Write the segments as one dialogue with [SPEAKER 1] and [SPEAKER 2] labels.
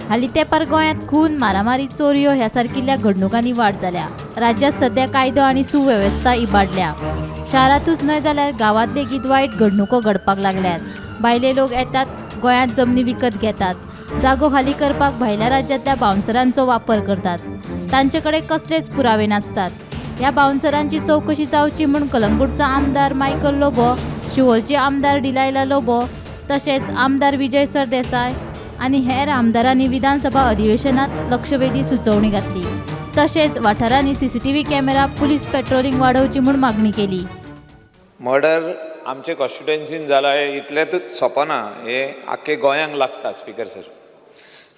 [SPEAKER 1] हालीं तेंपार गोंयांत खून, मारामारी, चोरयो ह्या सारकिल्ल्या घडणुकांनी वाड जाल्या. राज्यांत सध्या कायदो आनी सुवेवस्था इबाडल्या. शारांतूच न्हय जाल्यार गांवांत लेगीत वायट घडणुको घडपाक लागल्यात. भायले लोक येतात, गोंयांत जमनी विकत घेतात, जागो खाली करपाक भायल्या राज्यांतल्या बाउन्सरांचो वापर करतात. तांचे कडेन कसलेच पुरावे नासतात. ह्या बाउन्सरांची चवकशी जावची म्हूण कलंगूटचो आमदार मायकल लोबो, शिवोलचे आमदार डिलायला लोबो, तशेंच आमदार विजय सरदेसाय आनी हेर आमदारांनी विधानसभा अधिवेशनात लक्षवेधी सुचोवणी घातली. तशेंच वाठारांनी सीसीटीव्ही कॅमेरा, पुलीस पेट्रोलिंग वाडोवची म्हूण मागणी केली.
[SPEAKER 2] मर्डर आमचे कॉन्स्टिट्युएन्सीन जाला हें इतलेंतूच सोंपना, हें आख्खे गोंयांक लागता स्पिकर सर.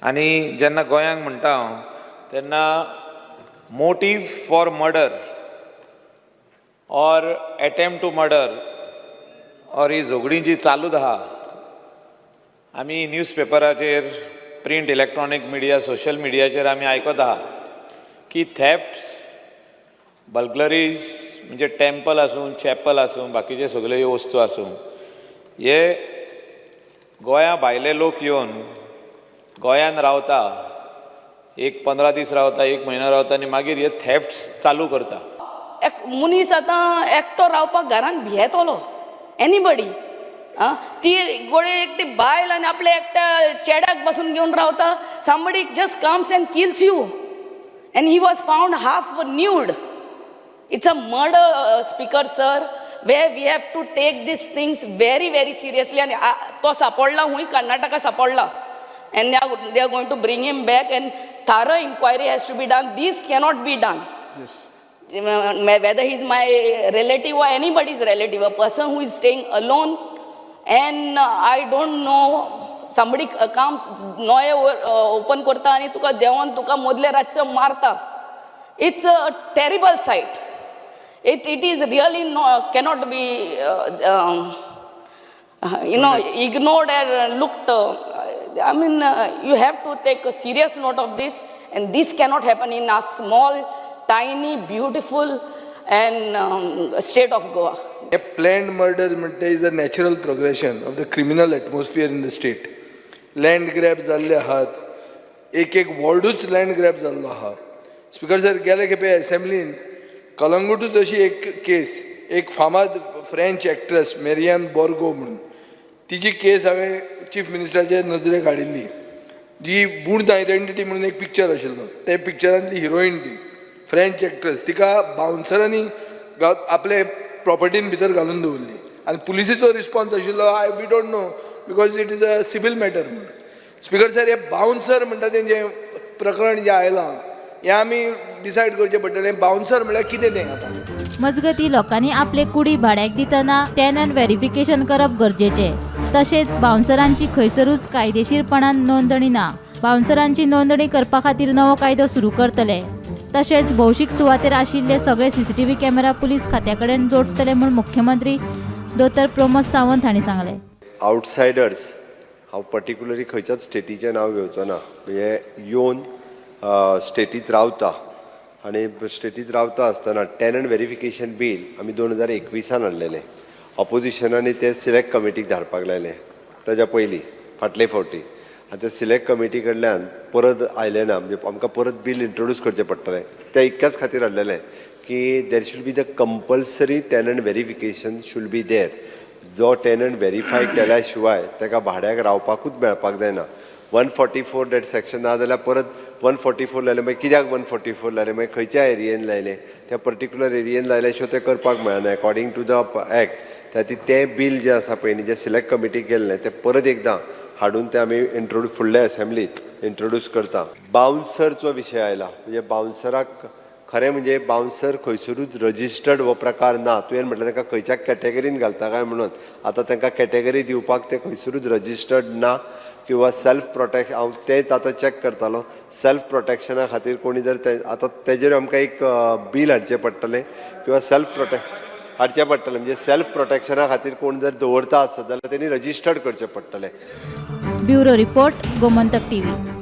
[SPEAKER 2] आनी जेन्ना गोंयांक म्हणटा हांव तेन्ना motive for murder or attempt to murder or ही झगडीं जी चालूच आहा, आमी न्यूज पेपराचेर, प्रिंट, इलेक्ट्रॉनीक मिडिया, सोशल मिडियाचेर आमी आयकत आहा की थेफ्ट्स, बर्गलरीज, म्हणजे टेम्पल आसूं, चॅपल आसूं, बाकीचे सगळ्यो ह्यो वस्तू आसूं, हे गोंया भायले लोक येवन गोंयान रावता, एक 15 दीस रावता, एक म्हयनो रावता आनी मागीर हे थेफ्ट्स चालू करता.
[SPEAKER 3] एक मनीस आतां एकटो रावपाक घरान भियेतलो. एनीबडी आं, ती गोळे एकटी बायल आनी आपल्या एकट्या चेड्याक बसून घेवन रावता. Somebody just comes and kills you, and he was found half nude. It's a murder, Speaker sir, where we have to take these things very, very seriously. आनी तो सापडला हुंय, कर्नाटका सापडला, and they are going to bring him back and thorough inquiry has to be done. This cannot be done. Whether he's my relative or anybody's relative, a person who is staying alone, and I don't know, somebody comes, नोये open करता आनी तुका देंवोन तुका मदले रातचो मारता. It's a terrible sight. It is really no, cannot be ignored and looked. I mean, you have to take a serious note of this, and this cannot happen in a small, tiny, beautiful, and state of Goa.
[SPEAKER 4] A planned murder म्हणटा is a natural progression of the criminal atmosphere in the state. Land grab जाल्ले आहात, एक एक वॉर्डूच land grab जाल्लो आहा. Speaker sir, गेले खेपे असेंब्लीन कलंगूटूच अशी एक केस, एक फामाद फ्रेंच एक्ट्रेस मेरियन बोर्गो म्हणून, तिची केस हांवें चीफ मिनिस्टराच्या नजरेक हाडिल्ली. जी बूर्न आयडेंटिटी म्हणून एक पिक्चर आशिल्लो, त्या पिक्चरांतली हिरोईन ती फ्रेंच एक्ट्रेस, तिका बाउन्सरांनी आपले प्रॉपर्टीन भितर घालून दवरली आनी पुलिसेचो रिस्पॉन्स आशिल्लो, I we don't know because it is a civil matter म्हणून. स्पिकर सर, हे बाउन्सर म्हणटा तेंचें प्रकरण जें आयलां, हें आमी डिसायड करचें पडटलें, बाउन्सर म्हणल्यार कितें तें आतां.
[SPEAKER 1] मजगती, लोकांनी आपले कुडी भाड्याक दितना टेनंट व्हेरिफिकेशन करप गरजेचें. तशेंच बाउन्सरांची खंयसरूच कायदेशीरपणान नोंदणी ना. बाउन्सरांची नोंदणी करपा खातीर नवो कायदो सुरू करतले. तशेंच भौशीक सुवातेर आशिल्ले सगळे सीसीटीव्ही कॅमेरा पुलीस खात्या कडेन जोडटले म्हूण मुख्यमंत्री दोतोर प्रमोद सावंत हांणी सांगलें.
[SPEAKER 5] आउटसायडर्स, हांव पर्टिक्युलरली खंयच्याच स्टेटीचें नांव घेवचो ना, म्हणजे येवन स्टेटींत रावता आनी स्टेटींत रावता आसतना टेनंट व्हेरिफिकेशन बील आमी 2021आन हाडलेलें. ऑपोजिशनांनी तें सिलेक्ट कमिटीक धाडपाक लायलें ताज्या पयलीं फाटले फावटी, आनी ते सिलेक्ट कमिटी कडल्यान परत आयलें ना, म्हणजे आमकां परत बील इंट्रोड्यूस करचें पडटलें. तें इतक्याच खातीर हाडलेलें की there should be the compulsory tenant verification should be there. जो टेनंट व्हेरीफाय केल्या शिवाय ताका भाड्याक रावपाकूच मेळपाक जायना. 144 that section ना जाल्यार परत 144 लायलें, मागीर कित्याक 144 लायलें, मागीर खंयच्या एरियेन लायलें, त्या पर्टिक्युलर एरियेन लायल्या शिवाय तें करपाक मेळना अकॉर्डींग टू the act. त्या खातीर तें बील जें आसा पळय न्ही, जें सिलेक्ट कमिटीक गेल्लें, तें परत एकदां हाडून तें आमी इंट्रोड्यूस फुडल्या असेंब्लीत इंट्रोड्यूस करता. बाउन्सरचो विशय आयला, म्हणजे बाउन्सराक खरें म्हणजे बाउन्सर खंयसरूच रजिस्टर्ड हो प्रकार ना. तुवें म्हटलें तांकां खंयच्या कॅटेगरीन घालता काय म्हणून, आतां तांकां कॅटेगरी दिवपाक ते खंयसरूच रजिस्टर्ड ना किंवा सेल्फ प्रोटेक्ट, हांव तेंच आतां चॅक करतालो, सेल्फ प्रोटेक्शना खातीर कोणी जर ते आतां तेजेर आमकां एक बील हाडचें पडटलें किंवा सेल्फ प्रोटेक्ट हाडचें पडटलें, म्हणजे सेल्फ प्रोटेक्शना खातीर कोण जर दवरता आसत जाल्यार तेणी रजिस्टर्ड करचें पडटलें.
[SPEAKER 1] Bureau report, Gomantak TV.